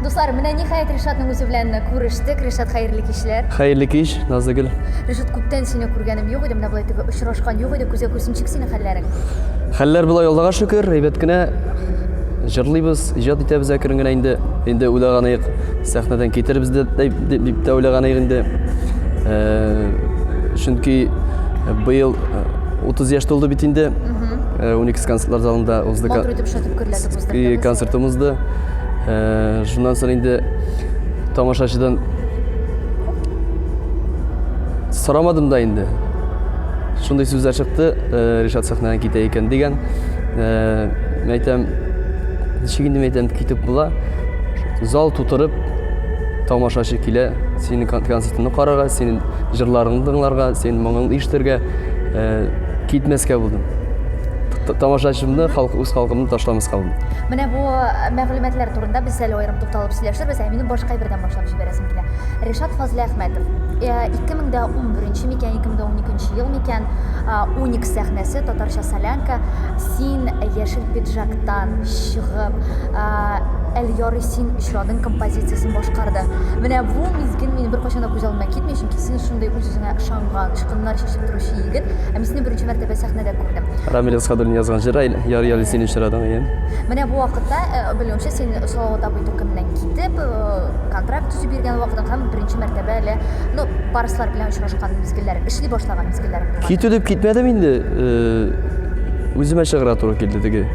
Дуслар, менә ниһаять Ришатның үзе белән күрештек. Ришат, хәерле кичләр. Хәерле кич, Назлыгөл. Ришат, күптән сине күргәнем юк иде, менә болай теге очрашкан юк иде, күзгә күз. Ничек синең хәлләрең? Хәлләр болай, Аллага шөкер, әйбәт кенә. Җырлыйбыз, иҗат итәбез әкрен генә инде. Инде уйлаганыек, сәхнәдән китербез дә дип тә уйлаганыек инде. Э, чөнки быел 30 яшь тулды бит инде. Уникс концертлар залында узды. Матур итеп шатып гөрләтеп уздырдыгыз. Концертым узды. Шуннан соң инде тамашачыдан сорамадым да инде. Шундый сүзләр чыкты, Ришат сәхнәдән китә икән дигән. Мин әйтәм, ничек инде мин әйтәм, китеп була. Зал тутырып тамашачы килә, синең концертыңны карарга, синең җырларыңны тыңларга, синең моңыңны ишетергә. Китмәскә булдым. Тамашачымны, халык, үз халкымны ташламаска булдым. Менә бу мәгълүматлар турында без әле аерым тукталып сөйләшербез. Ә минем башка әйбердән башлап җибәрәсем килә. Ришат Фазлыәхмәтов. 2011 микән, 2012 ел микән, Уникс сәхнәсе, татарча солянка. Син яшел пиджактан чыгып, Әле ярый син очрадың композициясен башкардың. Менә бу мизгел минем беркайчан да күз алдымнан китми, чөнки син шундый үз-үзеңә ышанган, очкыннар чәчеп торучы егет. Ә мин сине беренче мәртәбә сәхнәдә күрдем. Рамил Әсхәдуллин язган җыр Әле ярый әле син очрадың, әйе. Менә бу вакытта, белүемчә, син Салават абый төркеменнән китеп, контракт төзеп йөргән вакытың һәм беренче мәртәбә әле, ну, барслар белән очрашкан мизгелләр, эшли башлаган мизгелләр булган. Китү дип китмәдем инде. Үземә чыгарга туры килде теге.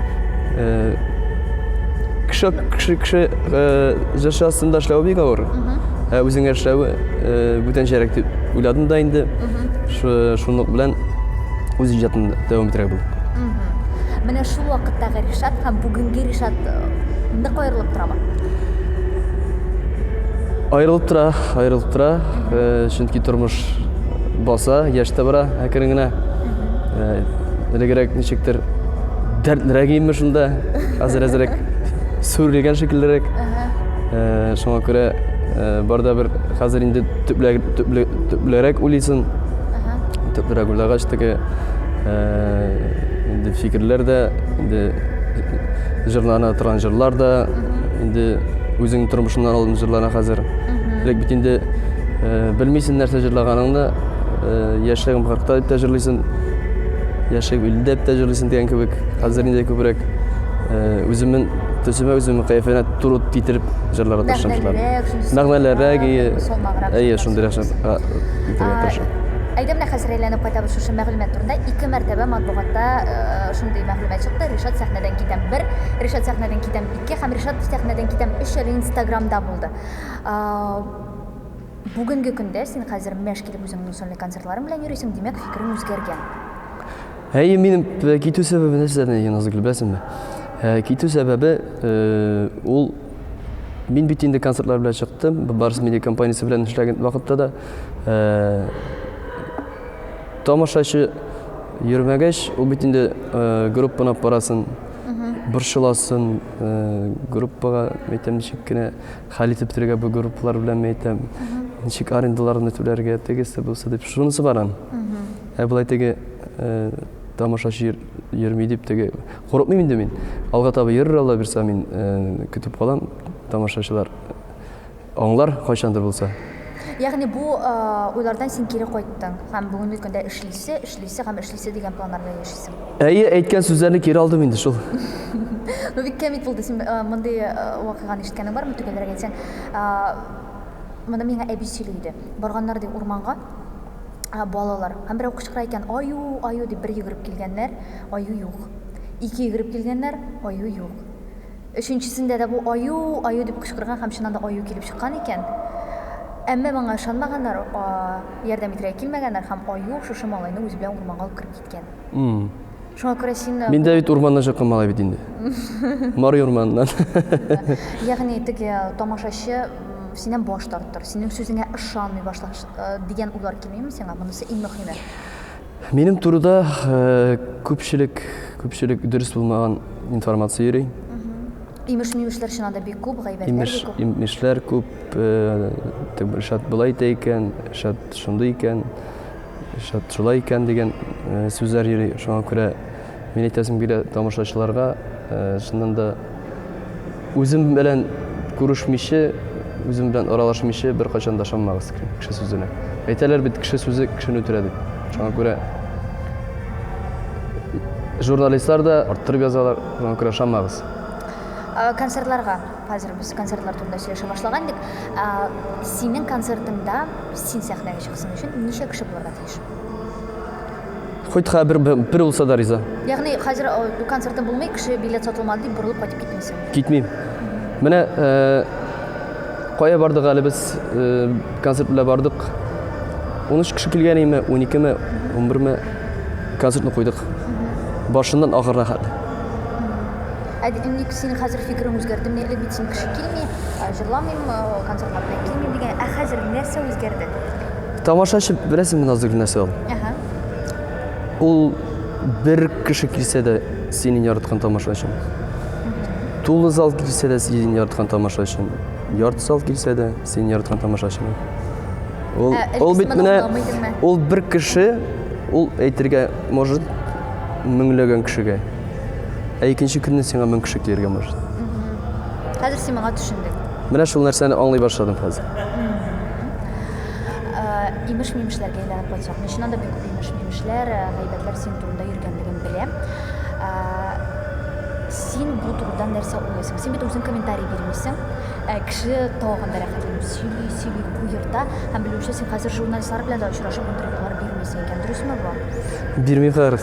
Кеше кеше кеше җырчы астында эшләве бик авыр. Ә үзеңә эшләве бүтәнчәрәк дип уйладым да инде. Шунлык белән үз иҗатымны дәвам итәргә булдым. Менә шул вакыттагы Ришат һәм бүгенге Ришат нык аерылып торамы? Аерылып тора, аерылып тора. Чөнки тормыш баса, яшь тә бара әкрен генә. Элегрәк ничектер дәртлерәк идем шунда. Хәзер әзрәк сүрелгән шикеллерәк. Шуңа күрә бар да бер хәзер инде төплерәк уйлыйсың. Төплерәк уйлагач теге инде фикерләр дә, инде җырлана торган җырлар да, инде үзеңнең тормышыңнан алып җырлана хәзер. Элек бит инде белмисең нәрсә җырлаганыңны, яшьлегем кырыкта дип тә җырлыйсың, яшьлегем илледә дип тә җырлыйсың дигән кебек. Хәзер инде күбрәк үземнең төсемә, үземнең кыяфәтенә туры китереп җырларга тырышам шулар. Мәгънәлерәк, әйе, шундыйрак итәргә тырышам. Әйдә менә хәзер әйләнеп кайтабыз шушы мәгълүмат турында. Ике мәртәбә матбугатта шундый мәгълүмат чыкты. Ришат сәхнәдән китәм бер, Ришат сәхнәдән китәм ике һәм Ришат сәхнәдән китәм өч әле Инстаграмда булды. Бүгенге көндә син хәзер мәш килеп үзеңнең сольный концертларың белән йөрисең, димәк, фикерең үзгәргән. Әйе, минем китү сәбәбе нәрсәдән икән, Назгөл, беләсеңме? Китү сәбәбе ул мин бит инде концертлар белән чыктым, Барс медиа компаниясе белән эшләгән вакытта да тамашачы йөрмәгәч, ул бит инде группаны алып барасың, борчыласың, группага, әйтәм, ничек кенә хәл итеп бетерергә бу группалар белән, мин әйтәм, ничек арендаларны түләргә, тегесе булса дип, шунысы бар аның. Ә болай теге тамашачы йөрми дип теге курыкмыйм инде мин. Алга таба йөрер Алла бирсә, мин көтеп калам. Тамашачылар аңлар кайчандыр булса. Ягъни бу уйлардан син кире кайттың һәм бүгенге көндә эшлисе, эшлисе һәм эшлисе дигән планнар белән яшисең. Әйе, әйткән сүзләрне кире алдым инде шул. Ну бик кәмит булды. Син мондый вакыйганы ишеткәнең бармы? Төгәлрәк әйтсәң, моны миңа әби сөйли иде. Барганнар ди урманга балалар. Һәм берәү кычкыра икән, аю, аю дип бер йөгереп килгәннәр, аю юк. Ике йөгереп килгәннәр, аю юк. Өченчесендә дә бу аю, аю дип кычкырган һәм чыннан да аю килеп чыккан икән. Әмма моңа ышанмаганнар, ярдәм итәргә килмәгәннәр һәм аю шушы малайны үзе белән урманга алып кереп киткән. Шуңа күрә син Мин дә бит урманнан чыккан малай бит инде. Мари урманыннан. Ягъни теге тамашачы синнән баш тарттыр, синең сүзеңә ышанмый башлар дигән уйлар килмиме сиңа? Монысы иң мөһиме. Минем турыда күпчелек, күпчелек дөрес булмаган информация йөри. Имеш-мимешләр чыннан да бик күп, гайбәтләр бик күп. Имеш-мимешләр күп, Ришат болай итә икән, Ришат шундый икән. Шат шулай икән дигән сүзләр йөри. Шуңа күрә мин әйтәсем килә тамашачыларга, чыннан да үзем белән күрешмичә, үзем белән аралашмыйча беркайчан да ышанмагыз кеше сүзенә. Әйтәләр бит, кеше сүзе кешене үтерә дип. Шуңа күрә журналистлар да арттырып язалар, шуңа күрә ышанмагыз. Концертларга, хәзер без концертлар турында сөйләшә башлаган идек. Синең концертыңда син сәхнәгә чыксын өчен ничә кеше булырга тиеш? Хоть бер, бер булса да риза. Ягъни хәзер концертың булмый, кеше билет сатылмады дип борылып кайтып китмисең. Китмим. Менә кая бардык әле без концерт белән бардык. 13 кеше килгән име, 12-ме, 11-ме концертны куйдык. Башыннан ахырына хәтле. Ә ник синең хәзер фикерең үзгәрде? Менә элек бит син кеше килми, җырламыйм, концертка белән килмим дигән. Ә хәзер нәрсә үзгәрде? Тамашачы беләсеңме, Назгөл, нәрсә ул? Ага. Ул бер кеше килсә дә синең яраткан тамашачың. Тулы зал килсә дә синең яраткан тамашачың. Ярты зал килсә дә синең яраткан тамашачың. Ул, Ә, ул бит менә ул бер кеше, ул әйтергә может меңләгән кешегә. Ә икенче көнне сиңа мең кеше килергә может. Хәзер син моңа төшендең. Менә шул нәрсәне аңлый башладым хәзер. Имеш-мимешләргә әйләнеп кайтсак, мин чыннан да бик күп имеш-мимешләр, гайбәтләр синең турында йөргәнлеген беләм. Син бу турыда нәрсә уйлыйсың? Син бит үзең комментарий бирмисең. Кеше тагын да рәхәтләнеп сөйли, сөйли, куерта. Һәм белүемчә, син хәзер журналистлар белән дә очрашып интервьюлар бирмисең икән. Дөресме бу? Бирмим хәзер.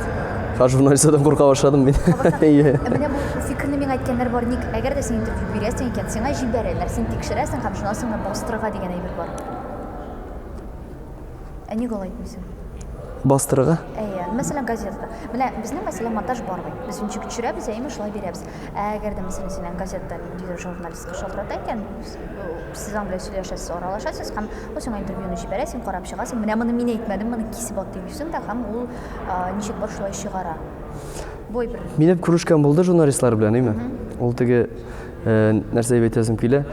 Хәзер журналистлардан курка башладым мин. Әйе. Менә бу фикерне миңа әйткәннәр бар. Ник, әгәр дә син интервью бирәсең икән, сиңа җибәрәләр, син тикшерәсең һәм шуннан соң бастырырга дигән әйбер бар. Ә ник алай итмисең? Бастырырга? Әйе, мәсәлән, газетада. Менә безнең, мәсәлән, монтаж бармый. Без ничек төшерәбез, әйеме, шулай бирәбез. Ә әгәр дә, мәсәлән, синнән газетада ниндидер журналистка шалтырата икән, сез аның белән сөйләшәсез, аралашасыз һәм ул сиңа интервьюны җибәрә, син карап чыгасың, менә моны мин әйтмәдем, моны кисеп ат дисең дә, һәм ул ничек бар шулай чыгара. Бу әйбер. Минем күрешкән булды журналистлар белән, әйеме? Ул теге нәрсә дип әйтәсем килә,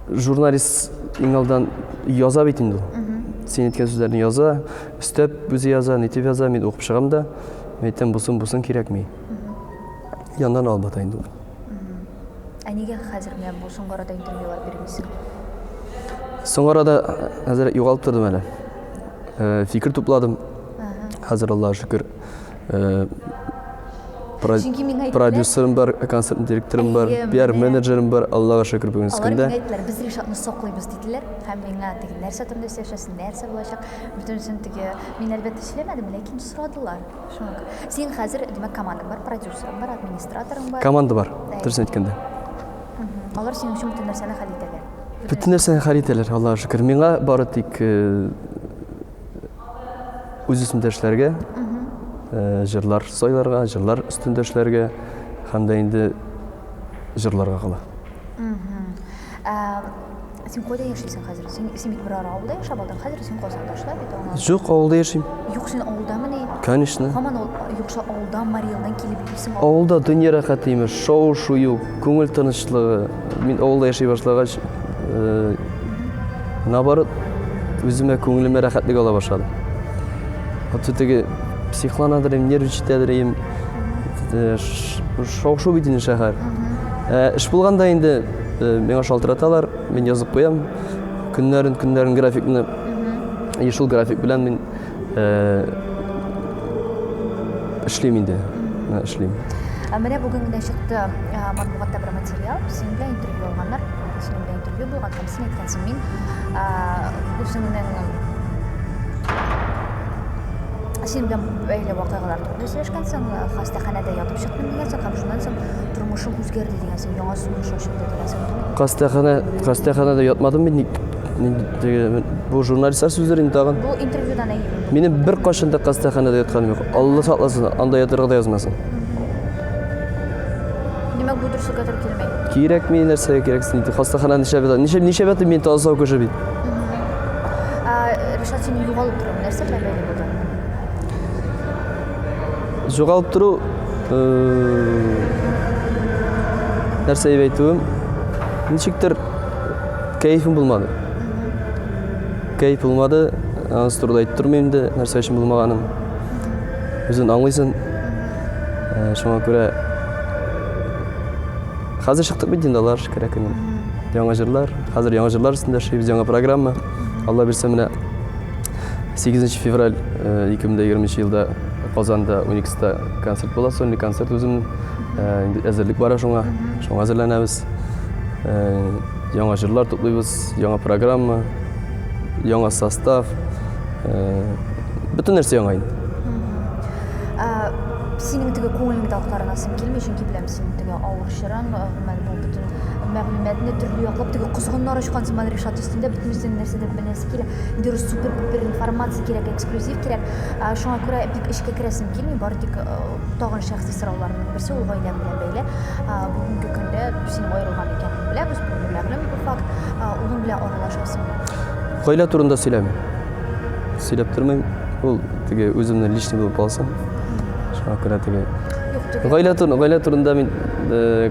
Журналист иң алдан яза бит инде ул. Син әйткән сүзләрне яза, өстәп үзе яза, нитеп яза, мин укып чыгам да, мин әйтәм, бусын, бусын кирәкми. Яннан алып ата инде ул. Ә нигә хәзер менә бу соңгы арада интервьюлар бирмисең? Соңгы арада хәзер югалып тордым әле. Фикер тупладым. Хәзер Аллага шөкер, Чөнки миңа әйттеләр. Продюсерым бар, концерт директорым бар, пиар менеджерым бар, Аллага шөкер бүгенге көндә. Алар миңа әйттеләр, без Ришатны саклыйбыз диделәр. Һәм миңа теге нәрсә турында сөйләшәсең, нәрсә булачак, бөтенесен теге мин әлбәттә сөйләмәдем, ләкин сорадылар. Шуңа күрә. Син хәзер, димәк, командаң бар, продюсерың бар, администраторың бар. Команда бар, дөресен әйткәндә. Алар синең өчен бөтен нәрсәне хәл итәләр. Бөтен нәрсәне хәл итәләр, Аллага шөкер. Миңа бары тик Үз өстендә эшләргә, җырлар сайларга, җырлар өстендә эшләргә һәм дә инде җырларга кала. Син кайда яшисең хәзер? Син, син бит бер ара авылда яшәп алдың, хәзер син Казанда, шулай бит аңа? Юк, авылда яшим. Юк, син авылдамыни? Конечно. Һаман ул, юкса авылда Мари Элдан килеп йөрисең. Авылда дөнья рәхәте имеш, шау-шу юк, күңел тынычлыгы. Мин авылда яши башлагач, наоборот, үземә күңелемә рәхәтлек ала башладым. Вот теге психланадыр идем, нервничать идем. Шау-шу бит инде шәһәр. Эш булганда инде миңа шалтыраталар, мин язып куям. Көннәрен, көннәрен графикны. И шул график белән мин Эшлим инде. Менә эшлим. Ә менә бүген генә чыкты матбугатта бер материал, синең белән интервью алганнар, синең белән интервью булган һәм син әйткәнсең, мин үзеңнең синең белән бәйле вакыйгалар турында сөйләшкәнсең, хастаханәдә ятып чыктым дигәнсең һәм шуннан соң тормышым үзгәрде дигәнсең, яңа сулыш ачылды дигәнсең. Хастаханә, хастаханәдә ятмадым мин. Бу журналистлар сүзләре инде тагын. Бу интервьюдан әйе. Минем беркайчан да хастаханәдә ятканым юк. Алла сакласын, анда ятырга да язмасын. Димәк, бу дөреслеккә туры килми. Кирәкми нәрсәгә кирәксен инде. Хастаханә нишләп ята? Нишләп нишләп ятыйм мин таза сау кеше бит. Ришат, синең югалып тору нәрсә белән бәйле булды? Югалып тору нәрсә дип әйтүем, ничектер Кәефем булмады. Кәеф булмады. Анысы турында әйтеп тормыйм инде, нәрсә өчен булмаганын. Үзен аңлыйсың. Э, шуңа күрә Хәзер чыктык бит инде, Аллага шөкер, әкрен. Яңа җырлар, хәзер яңа җырлар өстендә эшлибез, яңа программа. Алла бирсә, менә 8 февраль 2020 елда Казанда Уникста концерт була, сольный концерт үземнең. Инде әзерлек бара шуңа, шуңа әзерләнәбез. Яңа җырлар туплыйбыз, яңа программа, яңа состав. Бөтен нәрсә яңа инде. Синең теге күңелеңдә актарынасым килми, чөнки беләм, синең теге авыр чорың, гомумән бу бөтен мәгълүматны төрле яклап теге козгыннар очкан сыман Ришат өстендә бөтенесен нәрсәдер беләсе килә. Дөрес супер-пупер информация кирәк, эксклюзив кирәк. Шуңа күрә бик эчкә керәсем килми, бары тик тагын шәхси сорауларымның берсе ул гаиләң белән бәйле. Бүгенге көндә синең аерылган икәнеңне беләбез, бу инде мәгълүм бер факт. Улың белән аралашасыңмы? Гаилә турында сөйләмим. Сөйләп тормыйм. Ул теге үземне личный булып калсын. Шуңа күрә теге Юк, теге гаилә турында, гаилә турында мин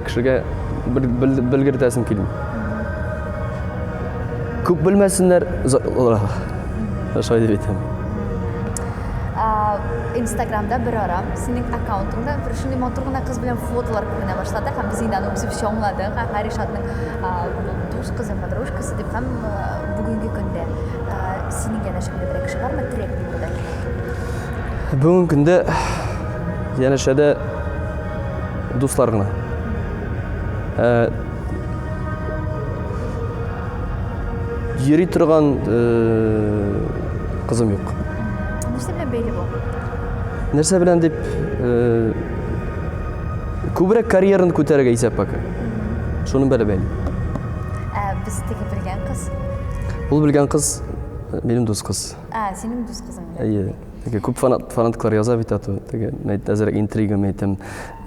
кешегә белгертәсем килми. Күп белмәсеннәр, шулай дип әйтәм. Инстаграмда бер ара синең аккаунтыңда бер шундый матур гына кыз белән фотолар күренә башлады һәм без инде аны үсеп аңладык. Һәм Ришатның дус кызы, подружкасы дип һәм бүгенге көндә синең янәшәңдә берәр кеше бармы терәк булырдай? Бүгенге көндә янәшәдә дуслар гына. Йөри торган кызым юк. Нәрсә белән бәйле бу? Нәрсә белән дип, күбрәк карьераны күтәрергә исәп пока. Шуның белән бәйле. Ә без теге белгән кыз? Ул белгән кыз минем дус кыз. Ә, синең дус кызың. Әйе. Теге күп фанат, фанаткалар яза бит ату. Теге мәйт әзрәк интрига мәйтәм.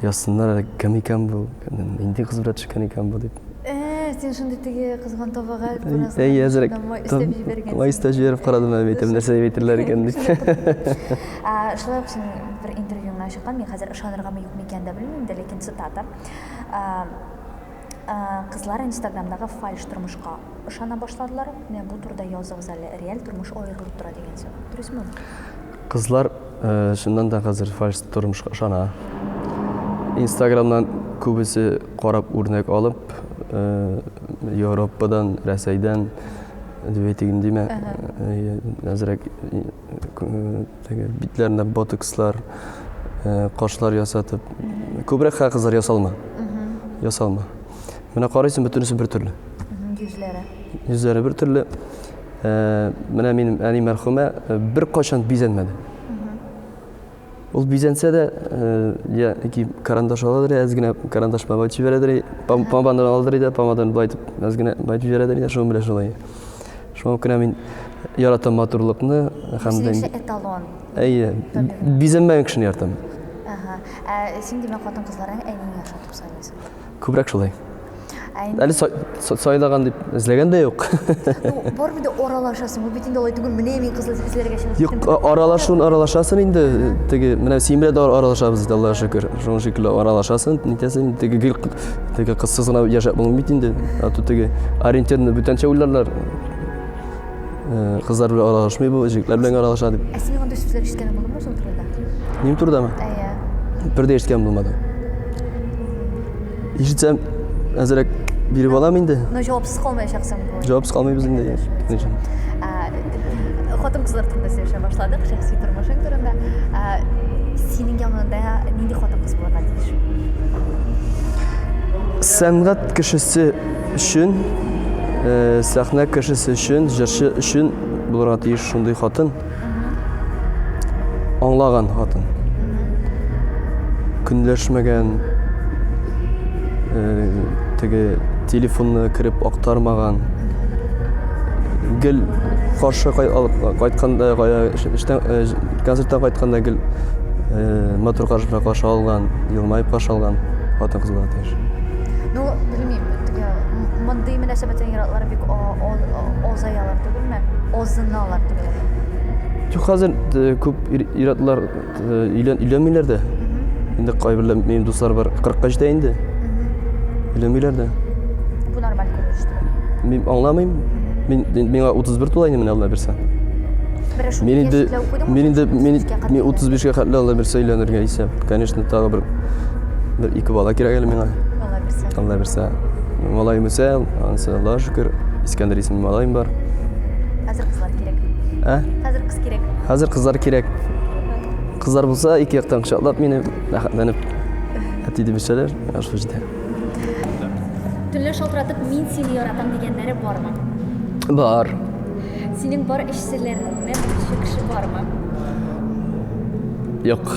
Язсыннар әле, кем икән бу? Нинди кыз белән төшкән икән бу дип. Ә, син шундый теге кызган табага бераз Әй, әзрәк. май өстәп җибәргәнсең. Май өстәп җибәреп карадым әле, әйтәм, нәрсә дип әйтерләр икән дип. Шулай ук синең бер интервьюңнан чыккан, мин хәзер ышаныргамы юкмы икәнен дә белмим инде, ләкин цитата. Кызлар Инстаграмдагы фальш тормышка ышана башладылар. Менә бу турыда языгыз әле, реаль тормыш аерылып тора дигән сүз. Дөресме ул? Кызлар чыннан да хәзер фальш тормышка ышана. Инстаграмнан күбесе карап үрнәк алып, Европадан, Рәсәйдән дип әйтик димә, әзрәк теге битләренә ботокслар, кашлар ясатып, күбрәк хәзер кызлар ясалма. Ясалма. Менә карыйсың, бөтенесе бер төрле. Йөзләре. Йөзләре бер төрле. Менә минем әни мәрхүмә беркайчан бизәнмәде. Ул бизәнсә дә, я ике карандаш аладыр, әз генә карандаш бабай җибәрәдер, помадан аладыр иде, помадан былай итеп әз генә былай итеп җибәрәдер иде, шуның белән шулай. Шуңа күрә мин яратам матурлыкны һәм дә эталон. Әйе, бизәнмәгән кешене яратам. Ага. Ә син димәк хатын-кызларның әниеңә ошатып сайлыйсың? Күбрәк шулай. Әле сайлаган дип эзләгән дә юк. Ну, барыбер дә аралашасың. Бу бит инде алай түгел, менә мин кызны эзләргә чыгып Юк, аралашуын аралашасың инде. Теге, менә син белән дә аралашабыз инде, Аллага шөкер. Шуның шикелле аралашасың, нитәсең, теге гел теге кызсыз гына яшәп булмый бит инде. А то теге ориентирны бүтәнчә уйларлар. Кызлар белән аралашмый бу, җегетләр белән аралаша дип. Ә синең андый сүзләр ишеткәнең булдымы шул турыда? Минем турыдамы? Әйе. Бер дә ишеткән булмады. Ишетсәм, әзрәк биреп алам инде. Но җавапсыз калмаячаксың бу. Җавапсыз калмыйбыз инде. Ничек? Хатын-кызлар турында сөйләшә башладык, шәхси тормышың турында. Синең яныңда нинди хатын-кыз булырга тиеш? Сәнгать кешесе өчен, сәхнә кешесе өчен, җырчы өчен булырга тиеш шундый хатын. Аңлаган хатын. Көнләшмәгән, теге телефонны кереп актармаган. Гел каршы алып кайтканда, эштән концерттан кайтканда гел матур каршы белән каршы алган, елмаеп каршы алган хатын-кыз булырга тиеш. Ну, белмим, теге мондый мөнәсәбәттән ир-атлар бик азаялар түгелме? Азыналар түгелме? Юк, хәзер күп ир-атлар өйләнмиләр дә. Инде кайберләр минем дуслар бар, 40-ка җитә инде. Өйләнмиләр дә. Бу нормаль күренеш түгел. Мин аңламыйм. Мин миңа 31 тула инде менә Алла бирсә. Мин инде мин инде мин 35-кә хәтле Алла бирсә өйләнергә исәп. Конечно, тагы бер бер ике бала кирәк әле миңа. Алла. бирсә. Алла бирсә. Малаем үсә, анысы Аллага шөкер. Искәндәр исемле малаем бар. Хәзер кызлар кирәк. Ә? Хәзер кыз кирәк. Хәзер кызлар кирәк. Кызлар булса, ике яктан кочаклап мине рәхәтләнеп әти дип эчәләр, шул җитә. Төнлә шалтыратып, мин сине яратам дигәннәре бармы? Бар. Синең бар эч серләреңне белүче кеше бармы? Юк.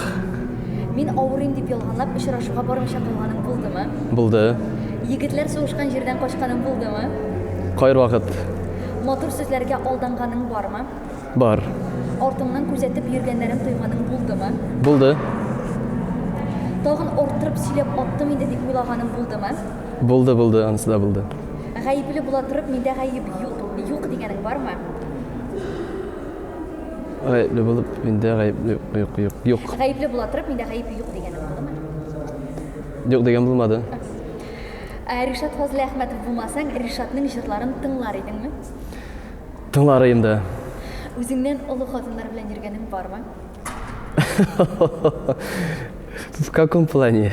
Мин авырыйм дип ялганлап очрашуга бармыйча калганың булдымы? Булды. Егетләр сугышкан җирдән качканың булдымы? Кайвакыт. Матур сүзләргә алданганың бармы? Бар. Артыңнан күзәтеп йөргәннәрен тойганың булдымы? Булды. Тагын арттырып сөйләп аттым инде дип уйлаганың булдымы? Булды, булды, анысы да булды. Гаепле була торып, миндә гаеп юк, юк дигәнең бармы? Гаепле булып, миндә гаеп юк, юк, юк, юк. Гаепле була торып, миндә гаеп юк дигәнең булдымы? Юк дигән булмады. Ә Ришат Фазлыәхмәтов булмасаң, Ришатның җырларын тыңлар идеңме? Тыңлар идем дә. Үзеңнән олы хатыннар белән йөргәнең бармы? В каком плане?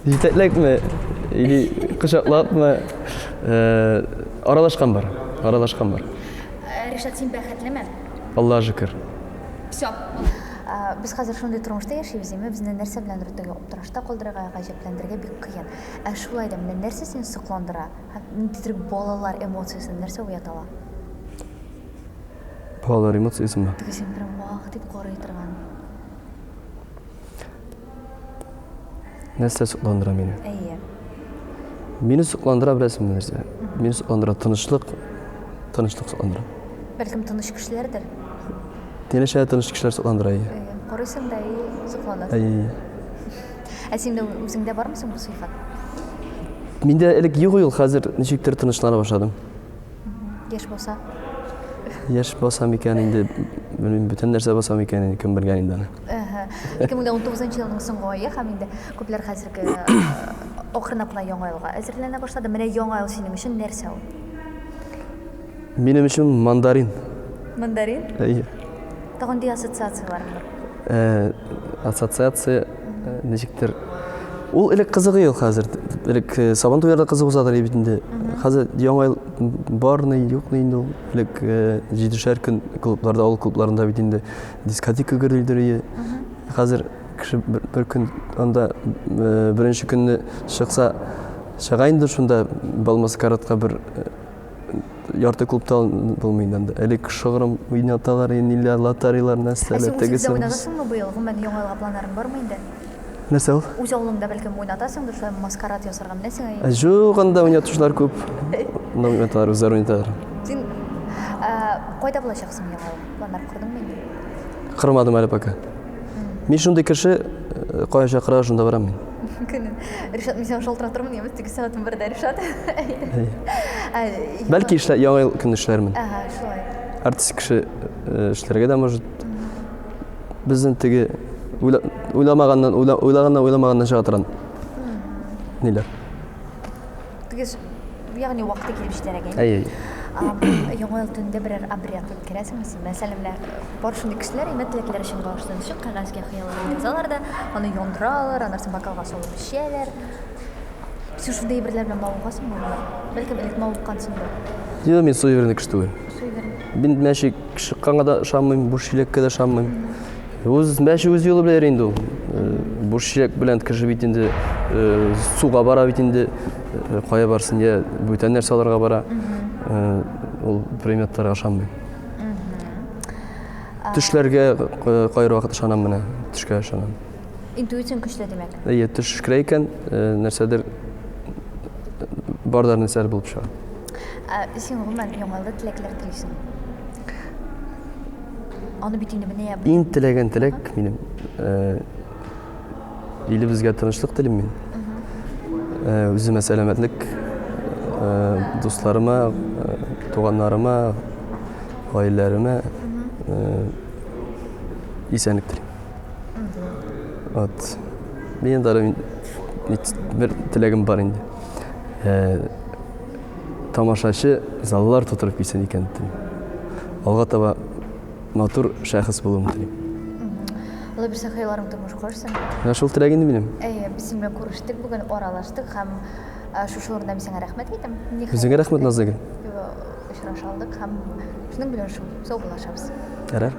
Җитәкләпме или кочаклапмы? Э, аралашкан бар. Аралашкан бар. Э, Ришат, син бәхетлеме? Аллаһ шөкер. Все. Без хәзер шундый тормышта яшибез, әмма безне нәрсә беләндер теге аптырашта калдырырга, гаҗәпләндерергә бик кыен. Ә шулай да менә нәрсә сине сокландыра? Һәм ниндидер балалар эмоциясен нәрсә уята ала? Балалар эмоциясенме? Теге син прям вах дип карый торган. Нәрсә сокландыра мине? Әйе. Мине сокландыра беләсеңме нәрсә? Мине сокландыра тынычлык, тынычлык сокландыра. Бәлкем тыныч кешеләрдер? Янәшә тыныч кешеләр сокландыра, әйе. Әйе. Карыйсың да и сокланасың. Әйе. Ә синдә үзеңдә бармы соң бу сыйфат? Миндә элек юк ул, хәзер ничектер тынычлана башладым. Яшь булса? Яшь баса микән инде, белмим, бүтән нәрсә баса микән инде, кем белгән инде аны. 2019 елның соңгы ае һәм инде күпләр хәзерге акрынлап кына яңа елга әзерләнә башлады. Менә яңа ел синең өчен нәрсә ул? Минем өчен мандарин. Мандарин? Әйе. Тагын нинди ассоциацияләрең бар? Э, ассоциация э, ничектер. Ул элек кызык ел хәзер. Элек э, Сабан туйларда кызык узадыр бит инде. Хәзер яңа ел бар ни, юк ни инде ул. Элек җидешәр көн клубларда, авыл клубларында бит инде дискотека гөрелдер ие. Хәзер кеше бер, бер көн анда беренче көнне чыкса, чыга инде шунда бал-маскарадка бер ярты клубта булмый инде анда. Элек шыгрым уйнаталар, ниләр, лотариялар, нәрсәләр, Ә син үзең дә тегесе. уйнатасыңмы быел? Гомумән, яңа елга планнарың бармы инде? Нәрсә ул? Үз авылыңда бәлкем уйнатасыңдыр, шулай маскарад ясарга менәсең әй. Ә, Юк, анда уйнатучылар күп. Анда уйнаталар, үзләре уйнаталар. Син кайда булачаксың яңа ел? Планнар кордыңмы инде? Кормадым әле пока. Мин шундый кеше, э, кая чакыра, шунда барам мин. Көнен. Ришат, мин сиңа шалтыратырмын, яме теге сәгать 1-дә, Ришат. Бәлки эшлә, яңа ел көне эшләрмен. Ага, шулай. Артист кеше э, эшләргә дә может. Безнең теге уйламаганнан, уйлаганнан, уйламаганнан чыга торган. Ниләр? Теге ягъни вакыты килеп җитәрәк, әйе. Әйе. Яңа ел төнендә берәр обряд үткәрәсеңме син? Мәсәлән, менә бар шундый кешеләр, әйме теләкләр өчен башын чык кәгазьгә хыялларын язалар да, аны яндыралар, аннан соң бокалга салып эчәләр. Син шундый әйберләр белән мавыгасыңмы? Бәлкем элек мавыккансыңдыр. Юк, мин суеверный кеше түгел. Суеверный. Мин мәче чыкканга да ышанмыйм, буш чиләккә дә ышанмыйм. Үз мәче үз юлы белән йөри инде ул. Буш чиләк белән кеше бит инде суга бара бит инде. Кая барсын, я бүтән нәрсә алырга бара. Ул приметларга ышанмыйм. Төшләргә кайбер вакыт ышанам менә, төшкә ышанам. Интуицияң көчле, димәк. Әйе, төш керә икән, нәрсәдер бар да нәрсәләр булып чыга. Ә син гомумән яңа елда теләкләр телисең? Аны бит инде менә Иң теләгән теләк минем илебезгә тынычлык телим мин. Үземә сәламәтлек, дусларыма, туганнарыма, гаиләләремә исәнлек телим. Вот. Минем дә бер теләгем бар инде. Тамашачы заллар тутырып килсен икән телим. Алга таба матур шәхес булуын телим. Алла бирсә, хыялларың тормышка ашсын. Менә шул теләк инде минем. Әйе, без синең белән күрештек бүген, аралаштык һәм шушы урында мин сиңа рәхмәт әйтәм. Ниһаять. Үзеңә рәхмәт, Назлыгөл. Очраша алдык һәм шуның белән шул, саубуллашабыз. Ярар.